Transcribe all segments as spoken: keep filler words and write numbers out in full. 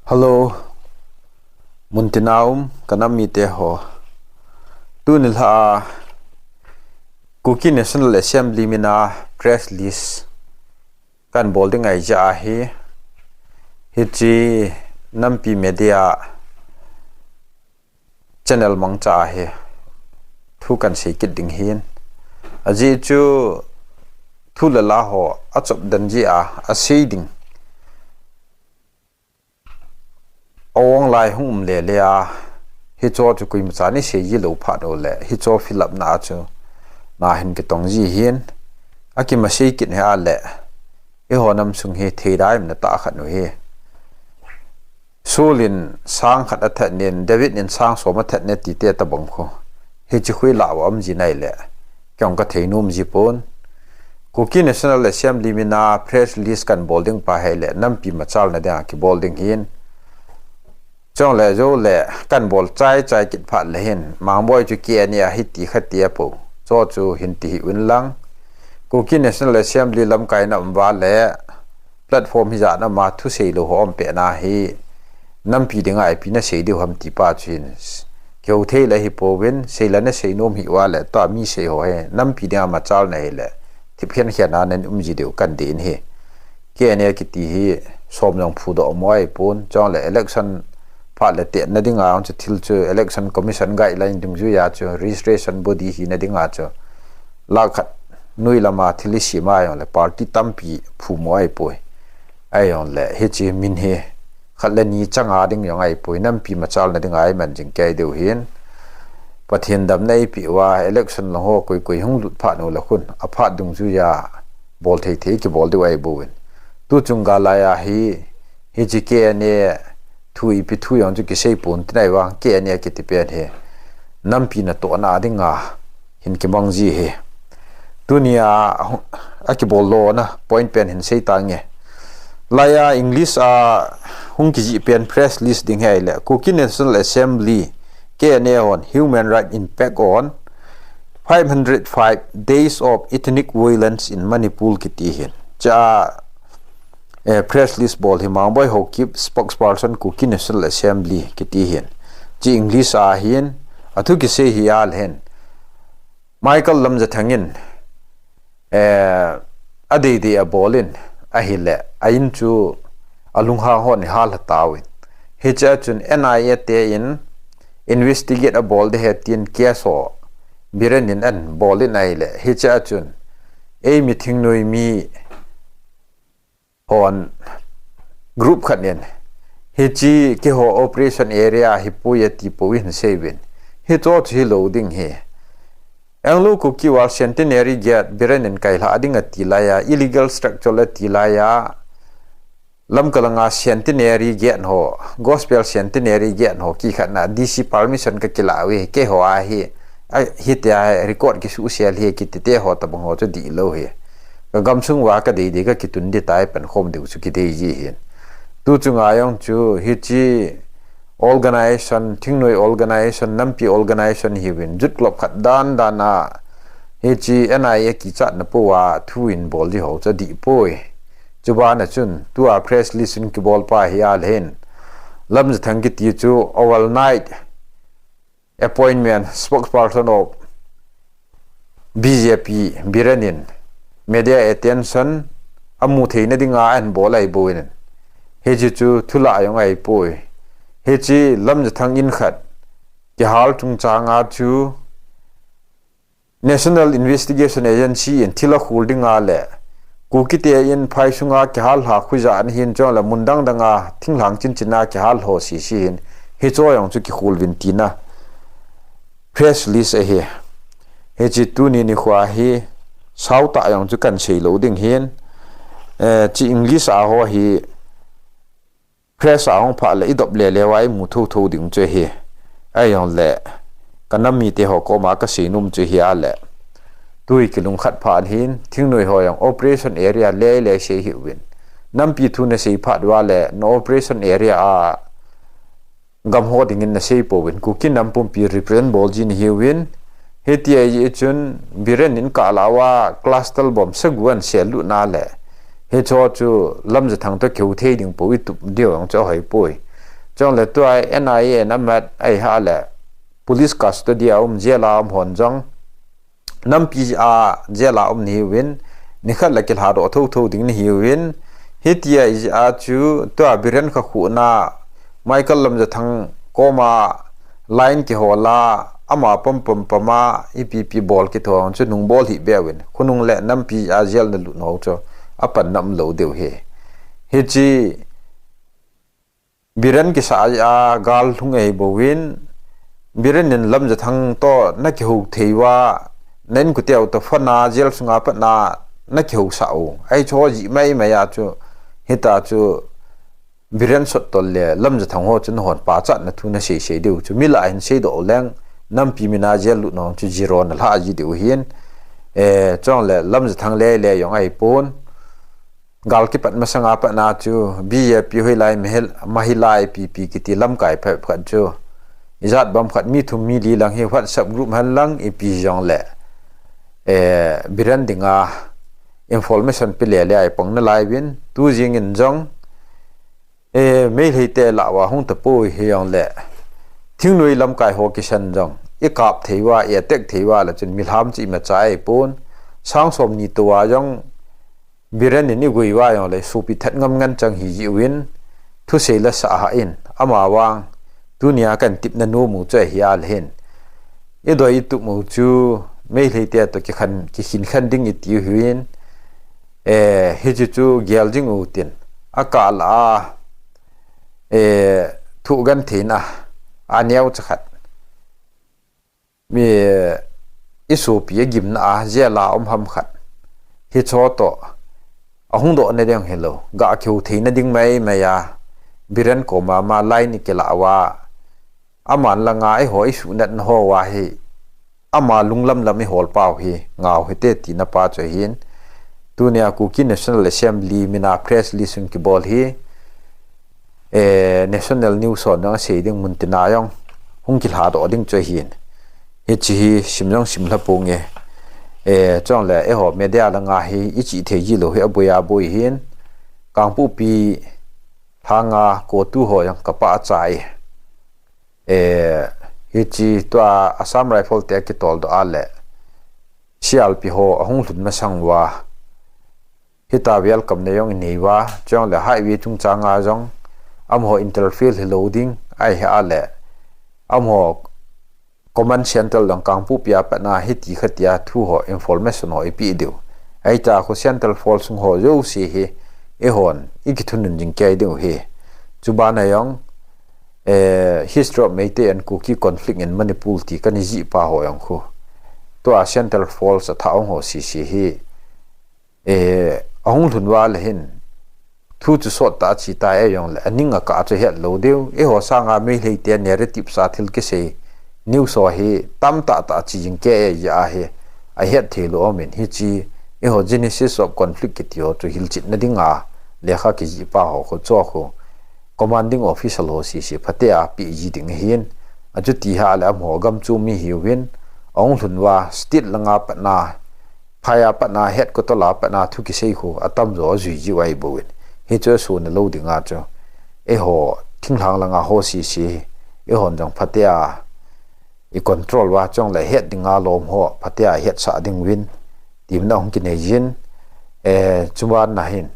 Hello, muntina um ka nam mite ho. Tuni lha a Kuki National Assembly mina press list kan bol ding ahi jeh ahi. Hiche Nampi Media channel mangcha ahi. Thu kan sei kit ding ahin. Ajeh chu thu le la ho achop dan jeh a asei ding a-ong lai hung um lele a, hicho chu koima chan isei ji lou phat uleh, hicho fill up na a chu na hin kitong ji ahin, akima sei kit hi a leh, eiho nam sung hi thei dai um na tah khat u hi. Saul in sang khat athat nin, David in sang som athat ne tite tabang khu. Hiche khu i lah u am ji nai leh, kei ong ka thei nom ji pon. Kuki National Assembly mina press release kan bol ding pa hi leh, nampi machalna dinga kibol ding ahin. Chuleh jou leh, kan bol chai chai kit phat leh hin, Mangboi chu K N A ahi ti kha ti a po. Chu chu hin ti hih un lang. Kuki National Assembly lamkaina um uva leh, platform hijat na ma thusei lou ho um pet na hi, nampi dinga ipi na sei diu ham ti pa chu hin, kihou thei leh hi pouvin, sei leh na sei nom hi uva leh, tua mi sei ho hi, nampi dinga machalna hi leh, thip khen khen a nan um ji diu kan dei in hi. K N A kiti hi, som jong phudoh mo ahi pon, chuleh election phat leh tena dinga, chu thil chu Election Commission guideline dungjuiya chu, registration body hina dinga chu, lakh khat noi lama thil isem a jongleh party tampi phu mo ahi poi. Ahi jongleh, hiche min hi, khat le ni changa ding jong ahi poi, nampi machalna dinga iman jing kei diu hin. Pathen damna eipeh uva, election lang ho koi koi hung lut phat uleh khun, aphat dungjuiya, bol thei thei kibol diu ahi bouvin. Tu chung gal laiya hi, hiche K N A thu ipi thu jong chu kisei pon tin ahi vang, K N A kiti pen hi, nampi natohna dinga, hin kimang ji hi. Tunia, akibol lona point pen hin sei tange. Laiya English a hung kijih pen press release ding hi leh, Kuki National Assembly, K N A hon human right impact on five hundred five days of ethnic violence in Manipur kiti hin. Cha, eh, press release bol hi Mangboi Haokip, spokesperson Kuki National Assembly kiti hin. Chi English a hin, athu kisei hi a leh hin. Michael Lamjathang in, eh, adei dei abol in, ahileh, a in chu alunghang hon ihal ha tauvin. Hiche a chun N I A te in investigate abol ding ahi tin case ho Biren in ahin bol in ahileh. Hiche a chun, ei mi thingnoi mi hon group khat in, hiche keiho operation area hi poi ati poi hin seiyuvin. Hicho chu hilou ding ahi. Anglo Kuki War Centenary Gate Biren in kailha ding ati laiya, illegal structure ati laiya, Lamka langa Centenary Gate ho, Gospel Centenary Gate ho kikhatna D C permission kakilah uve, keiho ahi, a, hitia record kisuhsel ahi kiti te ho tabang ho chu dihlou ahi. Ka gamsung uva kadei dei kakitun ding tai, pankhom diu chu kidei ji ahin. Tu chunga jong chu hiche organization, thingnoi organization, nampi organization hiuvin, youth club khat dan dan a, hiche N I A kichatna pou a thu in bol ji ho chu adih poi. Chubana chun, tua press release in kibol pa hi a leh hin, Lamjathang kiti chu overnight appointment spokesperson of B J P Biren in media attention amu theina dinga ahin bol ahi bouvin. Hiche chu thulah jong ahi poi. Hiche Lamjathang in khat kihal chungchanga chu National Investigation Agency in thil akhol dinga leh, Kuki te in phai sunga kihal lha khu ijat ahin chuleh mun dang danga thinglhang chin chin a kihal lha sese ahin, hicho jong chu kikhol uvin tina press release ahi. Hiche tuni nikho hi sao tah jong chu kan sei lou ding ahin, eh, chi English a ho hi press a hung phah leh idop lele uva imu thotho ding chu ahi. Ahi jongleh, ka nam mite ho koma kasei nom chu ahi a leh, tu hi kilungkhat phat ahin, thingnoi ho jong operation area lele sei hih uvin. Nampi thu nasei phat uva leh, na operation area a gam ho dingin nasei pouvin, Kuki nam pumpi represent bol ji nahiuvin, hitia ahi chun Biren in kah lah uva cluster bomb sagu ahin sel lut na leh, hicho chu Lamjathang toh kihou thei ding pou, itup diu jong chu ahoi poi. Chule tua N I A in amat ahi hale, police custody a um, jail a um hon jong nampi a jail a um nahiuvin, nikhat le kilhadoh thotho ding nahiuvin, hitia ijeh a chu tua Biren khakhuhna Michael Lamjathang koma line kihol a, ama pom pom pom a, ipi ipi bol kithong chu nung bol hih beuvin, khonung le nampi a jail na lut nau chu apanna umlou diu ahi. Hiche Biren kisah a gal lhung ahi bouvin, Biren in Lamjathang toh na kihou thei uva, na inkote u toh phone a jail sunga pat na na kihou sah u. Ahi chu ho jeh mai mai a chu, hitia chu Biren sot toh le Lamjathang ho chu nahon pachatna thu na sei sei diu chu, mi lah a hin seidoh leng, nampi min a jail lut nau chu zero na lha ji diu ahin, eh, chule Lamjathang le le jong ahipon. Gal kipat masanga pat na chu B J P hoilai mahil-, mahilai P P kiti lamkai phabep khat chu, ijat bang khat mi thum mi li lang hi WhatsApp group hen lang ipi jong le, eh, Biren dinga information pe le le ahi pang nalai uvin, tu jing in jong, eh, Meitei te lah uva hung tapoi hijong le, thingnoi lamkai ho kisan jong, ikap thei uva, i attack thei uva le chun milham chu imacha ahipon, sang som ni tou a jong, Biren in igui uva jong le, sopi that ngam ngen chang hi jeh uvin, thusei la sah hah in, ama vang, tunia kan tipna nom u chu ahi a le hin. Idoi itup u chu, Meitei te toh kikhen, kikhin khen ding iti u ahin, eh, hiche chu gel jing u tin, akah lah a, eh, thugentheina, aneo chakhat. Mi, isopi agimna a, jail a um ham khat. Hicho toh, ahung doh na ding hilou. Ga kihou theina ding mai mai a, Biren koma ama line ikilah uva, aman langa eiho isuhnatna ho uva hi, ama lunglam lam ihol pau hi, ngau hite tina pa chu ahin. Tunia Kuki National Assembly mina press release hung kibol hi, eh, National News hon jong asei ding mun tina jong hung kilhadoh ding chu ahin. Hiche hi sim jong sim lha ponge. Eh, chule eiho media langa hi ichih thei ji lou hi aboi aboi hin. Kangpokpi lhanga CoTU ho jong kapachat e. Eh, hiche tua Assam Rifle te kitoldoh a le, C R P F ho ahung lhun masang uva, hitia welcome na jong inei uva, chule highway chungchang a jong, amaho interfere hilou ding, ahi a le, amaho command centre lang Kangpokpi a pat na hiti khatia thu ho information ho ipi diu. Ahi ta khu central force ho jouse hi, eihon, ikithunun jing kei diu ahi. Chuban a jong, eh, History of Meitei and Kuki Conflict in Manipur ti kana jih pa ho jong khu, tua central force a tha ong ho sisi hi, eh, ahung lhun uva le hin, thu chu sot tah a chi tai ajong le, aning akah chu hetlou diu. Eiho sanga Meitei te narrative sa thil kisei, news ho hi tamtah tah chi jing kei ahi, ahet thei lou aum in. Hiche, eiho genesis of conflict kiti ho chu hilchetna dinga, lekha kijih pa ho khu chu khu, commanding officer ho sisi phatea pe ji ding ahin, achuti ha le amaho gam chu mi hiuvin, ahung lhun uva, state langa pat na, phai a pat na, headquarter a pat na, thu kisei khu, atamjo ajui jiu ahi bouvin. Hichu asuna lou dinga chu, eiho, thinglhang langa ho sisi, eihon jong phatea, i control uva chule het dinga lom ho, phatea hetsah ding uvin, tina hung kinei jin, eh, chuban a hin,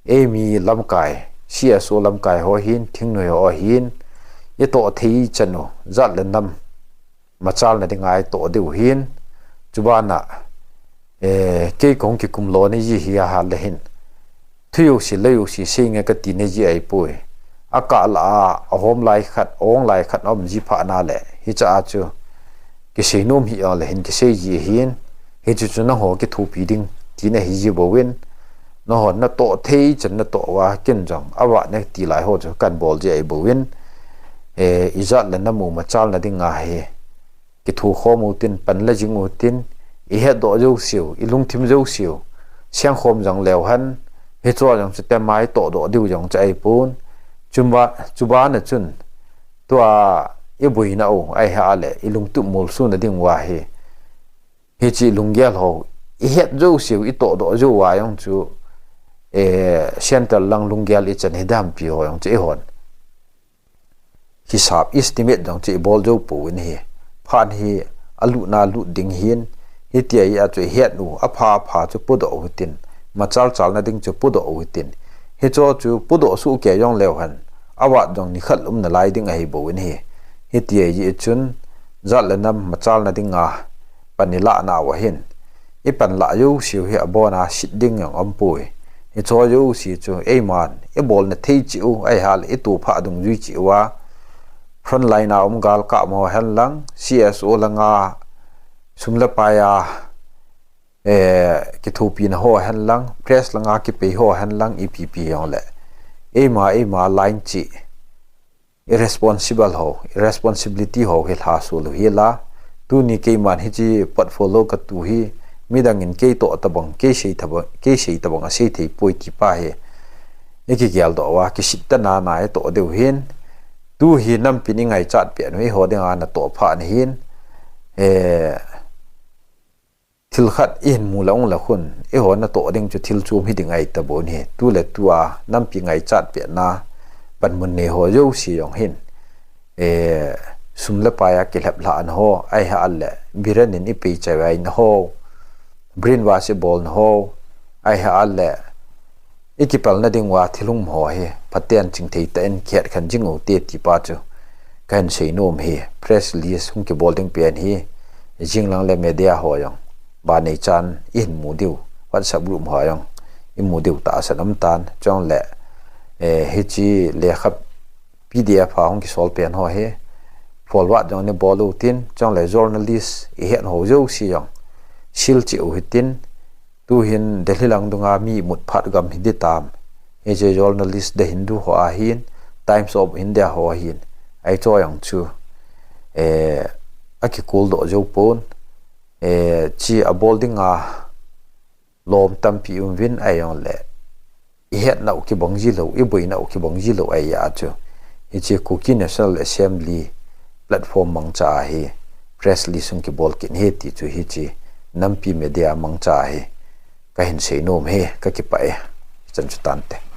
eimi lamkai, C S O lamkai ho hin, thingnoi ho hin, itoh thei chan u, jat le nam, machalna dinga itoh diu hin, chuban a, eh, kei kahung kikum lona ji hi ahi le hin, thu jouse, la jouse, seinge kati na ji ahipoi. Akah lah a, ahom lai khat, ahong lai khat, aum ji phat na le, hiche a chu, kisei nom hih a le hin, kisei ji ahin, hichu chu nangho kithopi ding, tina hi ji bouvin, nangho natoh thei chan natoh uva, ken jong, avah nati lai ho chu, kana bol ji ahi bouvin, eh, ijat le nam u machalna dinga hi, kithokhom u tin, pan la jing u tin, ihetdoh jouseu, ilungthim jouseu, sengkhom jong leu hen, hichu jong chu tema itohdoh diu jong chu ahipon, chuba-, chuban a chun, tua iboina u, ahi a le, ilungtup molsona ding uva hi, hiche lunggel ho, ihet jouseu, itohdoh jou uva jong chu, eh, central lang lunggel ichan hi dampi ho jong chu eihon. hisap estimate jong chu ibol jou pouvin ahi. Phat hi alutna lut ding ahin, hitia hi a chu ihet u, apha apha chu podoh u hitin, machal chalna ding chu podoh u hitin. Hicho chu podoh soh kei jongleu hen, avat jong nikhat umna lai ding ahi bouvin ahi. Hitia hi chun jat le nam machalna dinga pan ilah nau ahin, ipan lah jouseu hi abona sit ding jong umpoi. Hicho jouse chu eiman ibolna thei cheh u, ahilouleh itoh phah dungjui cheh uva, frontline a um galkap ho henlang, C S O langa sum le pai a, eh, kithopina ho henlang, press langa kipei ho henlang, ipi pi jongle, eima, eima line cheh, irresponsible ho, irresponsibility ho hi lhasol u hila. Tuni keiman hiche portfolio katu hi, midangin kei toh tabang, kei sei tabang, kei sei tabang asei thei poi ti pa hi ikigel doh uva, kisit tana na itoh diu hin. Tu hi nampin ingaichat peh u, eiho dinga natoh pha ahin. Eh, thil khat ihin mu lou le khun, eiho natoh ding chu thil chom hi ding ahi tabou ahi. Tu le tua nampi ngaichat pehna panmun nei ho jouse jong hin, eh, sum le pai a kilhep lhahna ho, ahileh Biren in ipei chai vaina ho, brainwash ibolna ho, ahileh ikipelna ding uva thil hung ho hi phaten chingthei tah in kihet khen jing u hite ti pa chu kahin seinom ahi. Press release hung kibol ding pen hi jinglang le media ho jong banei chan ihin mu diu, WhatsApp group ho jong imu diu tahsan um tan, chule, eh, hiche lekha P D F a hung kisol pen ho hi forward jong neibol u hitin, chule journalist ihet ho jouse jong seal cheh u hitin, tuhin Delhi lang dunga mi imut phat gam hi ding tam. Hiche journalist The Hindu ho ahin, Times of India ho ahin, hicho jong chu, eh, akikol doh jou pon, eh, hiche abol dinga lom tampi um uvin, ahijongle ihetnau kibang jilou, iboinau kibang jilou ahi a chu, hiche Kuki National Assembly platform mangcha a hi press release hung kibol kit ahi ti chu hiche nampi media mangcha a hi kahin seinom ahi. Kakipah e. Chan chu tante.